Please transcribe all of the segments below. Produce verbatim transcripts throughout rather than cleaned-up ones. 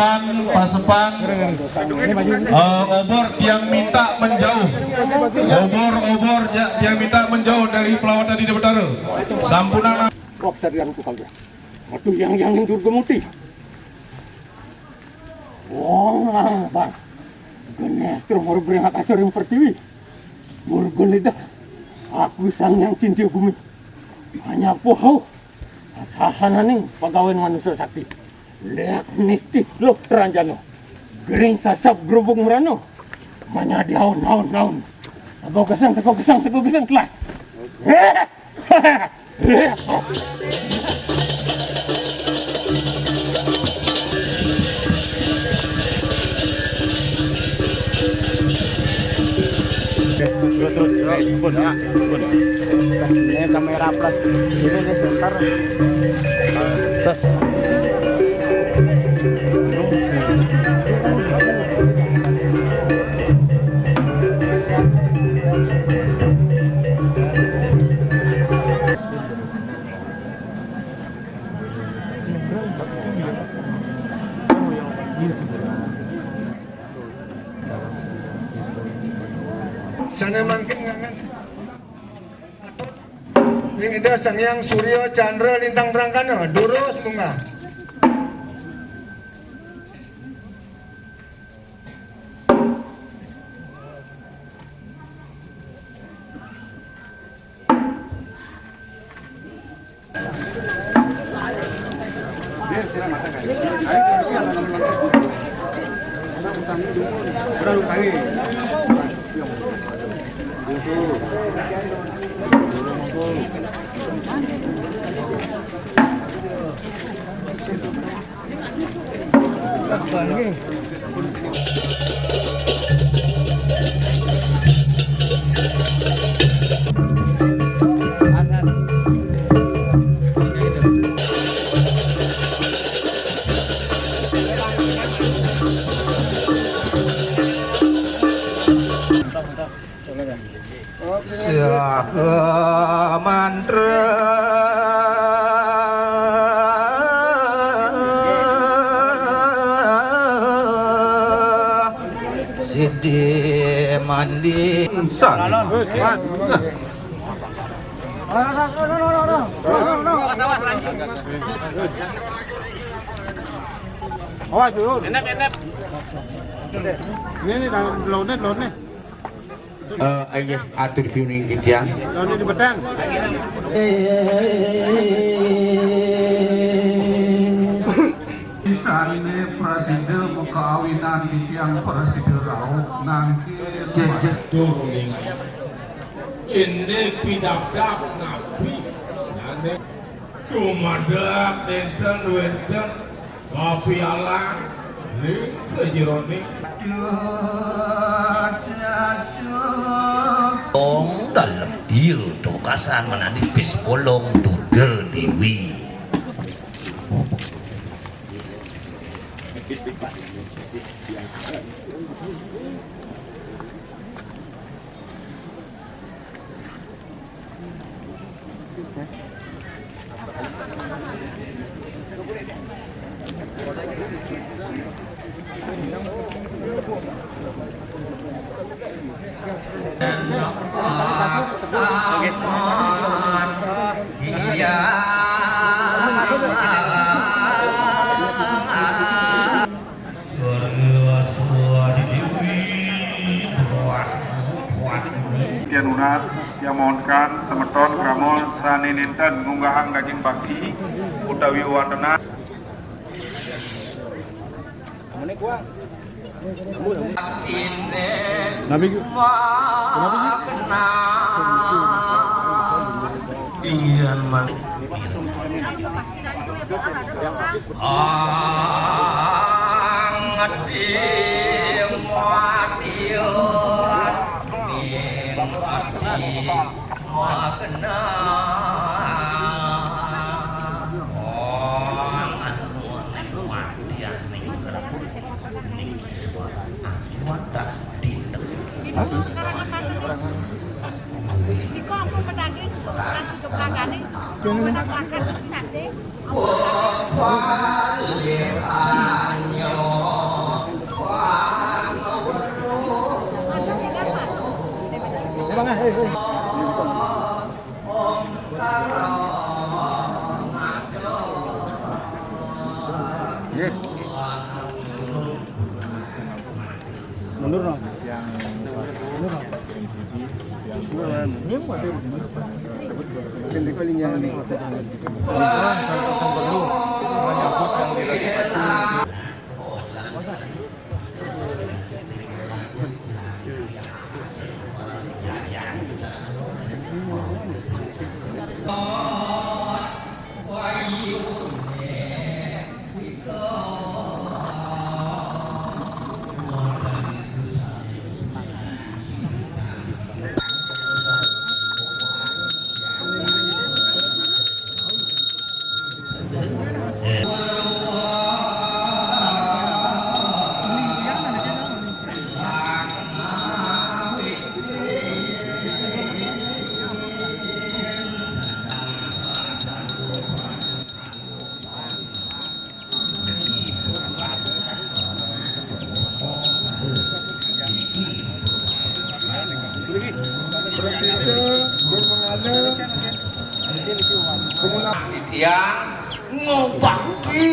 Pasepan, eh, obor tiang minta menjauh. Obor, obor ja-, tiang minta menjauh dari pelawatan di Betara. Sampunang. Roh sarian tukang dia. Metu yang yang yang Durga Muti. Wong ah, bang. Genes terus mau berengak asor yang pertiwi. Durga lidah. Aku sang yang cinta bumi. Hanya pohau. Sahananing pagawean manusa sakti. Léak nistih luh ranjana. Gering sasap grubung mrana. Manyadi aun, aun, aun. Tego gesang, tego gesang, tego gesang, telas. Terus, terus, terus, bun, ya, bun. Ini kamera plus. Ini, ini sebentar. Terus. Sané mangkin ngangen. Ring Ida Sang Hyang Surya Chandra Lintang Trangkana, durus munggah. Saha mantra sidi mandi san. Awas dulu. Enep, enep. Ini nih, dalam loadnya, loadnya. Eh, inggih, atur piuning titiang. Lalu di pedang. Sané prasida makaawinan titiang prasida rauh nangkil. Jejer. Ini pidabdab nabi sané dumadak nénten wénten Kapialang ring sajeroning. Tong dalem iya tukasan manadi pis bolong Durga Dewi. Tiang nunas, tiang mohonkan semeton krama sané nénten ngunggahang daging bakti utawi wantenan. Nabi. Kenapa sih? Iya, Mang. Mundur, no. Bertiga, dur mengalir, pemula. Tiang ngobakti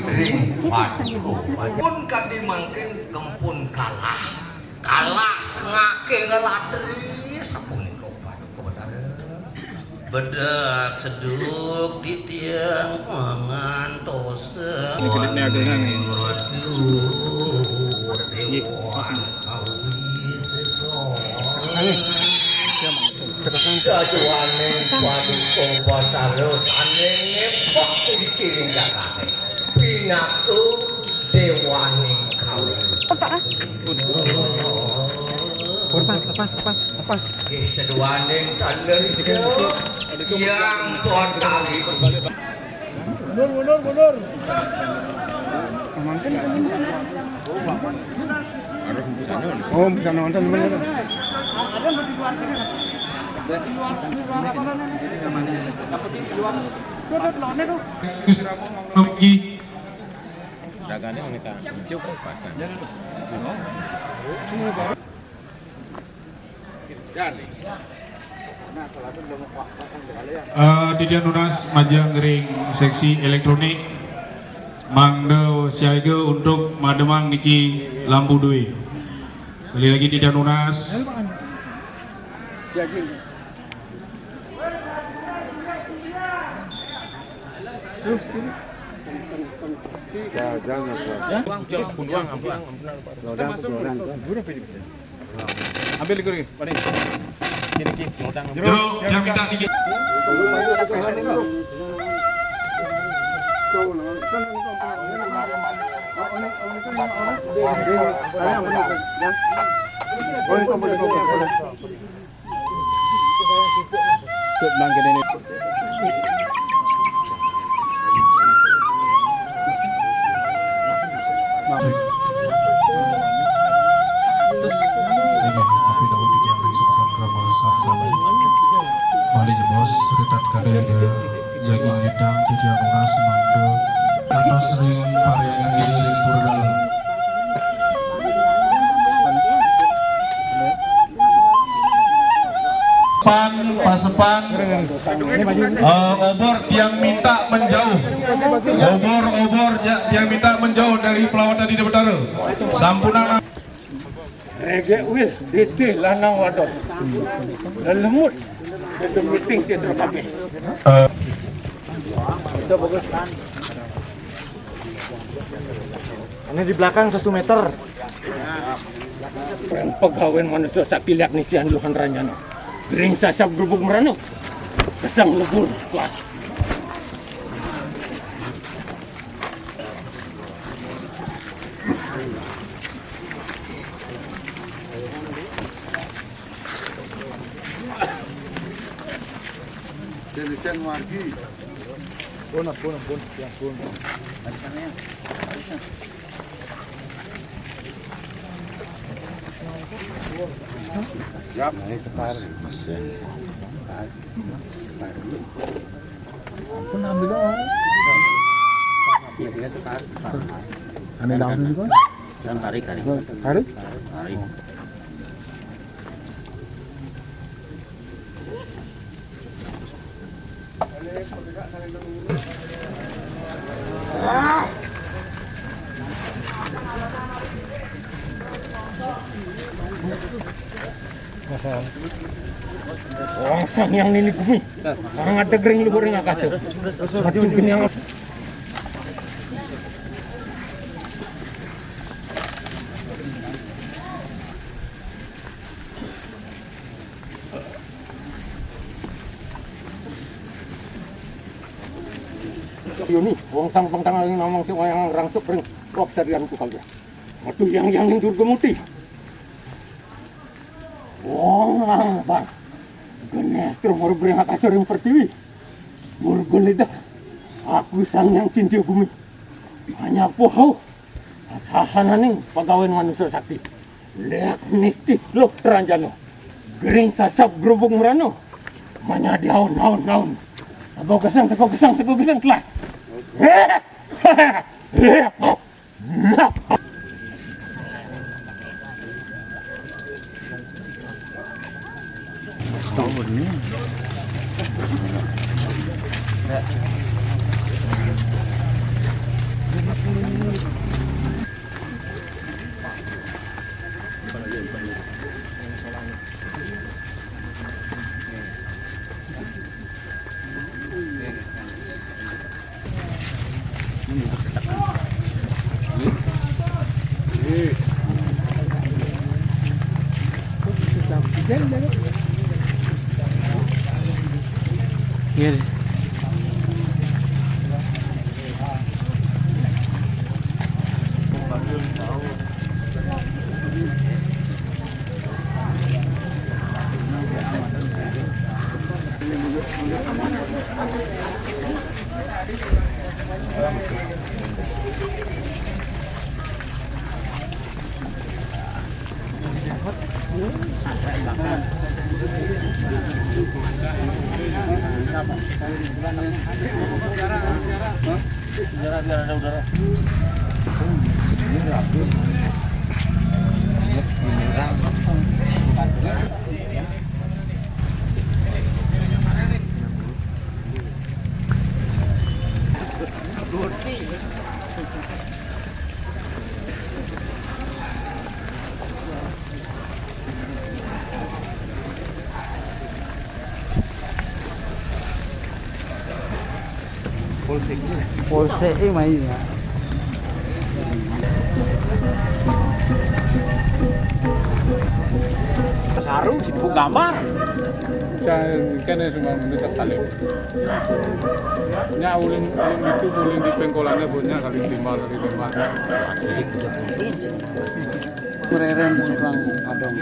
ring paduka. Pun kadi mangkin kempun kalah. Kalah tengah ke ngelatri sapunika paduka Betara. Bedak seduk titiang mangantos. Ini kedipnya agenan nih. Ratu Dewa. Awi Seso. Jajuaning paduka Betara sané ngepek ing jagaté. Pinaka Déwaning kawula. Lepas, lepas, lepas, lepas. Nggih, seduaning tandha nika. Yang pun kami. Mundur, mundur, mundur. Mangkin, mangkin. Oh, bisa nonton, bener. Terus, Dagane ngene kan, ijo kok pasang. Eh, titiang nunas majeng ring seksi elektronik. Mangda siaga untuk mademang niki lampu due. Sekali lagi titiang nunas. Ambil iku, Ri. Mari. Sini, Ki. Lodang. Jero, yang minta dikit. Boleh, boleh, boleh. Tut mangkin ini. Ini, tapi dahulu dia yang disebutkan kerama saat sama. Bali jebos, retat kadai de, jagi lidang, titiang nunas mangda. Kantos sing pariangan ini ring pura dalem. Pan, pasepan, eh, obor tiang minta menjauh. Obor, obor ja-, tiang minta menjauh dari pelawat tadi, Betara. Sampunang. Regek wil, titih lanang wadon. Lelemut. Itu meeting sih terkabeh. Eh. Itu bagus. Ini di belakang satu meter. Pegawai manusia sapilat nisian luhan ranyana. Ring sasap grubuk merana. Kesang lebur. Wah. Cen-cen wargi. Pun, pun, pun, ya, pun. Yap. Nah, ini separuh. Mesin. Separuh. Ampun, ambil dong. Ya, dia separuh. Ambil langsung juga. Dan tarik, tarik. Tarik? Tarik. Wong sang yang nini gumi. Orang ada gering lu goreng akase. Aduh, gini yang Yuni, wong sang pengtang yang namang si wayang rangsuk ring. Wak sarian ku kau. Aduh, yang yang yang Durga Muti. Wong lang bang. Genestro moro brengak asor ring pertiwi. Murgun lidah. Aku sang yang cinta gumi. Hanya pohau. Sahananing pagawen manusia sakti. Leak nisti loh ranjano. Gering sasap grubung merano. Manyadi haun, haun, haun. Tegok gesang, tegok gesang, tegok gesang, kelas. Iya. Biar, biar ada udara. Polsek. Polsek, eh, main ya. Saru, sibuk gambar. Saya kan ya cuma mendekat kali. Nya ulin, ulin itu ulin di pengkolannya punya kali lima, kali lima. Mereren kurang adong.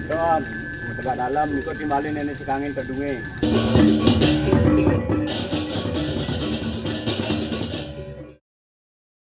Don, tegak dalam, ikut timbalin nenek sekangin terdunge.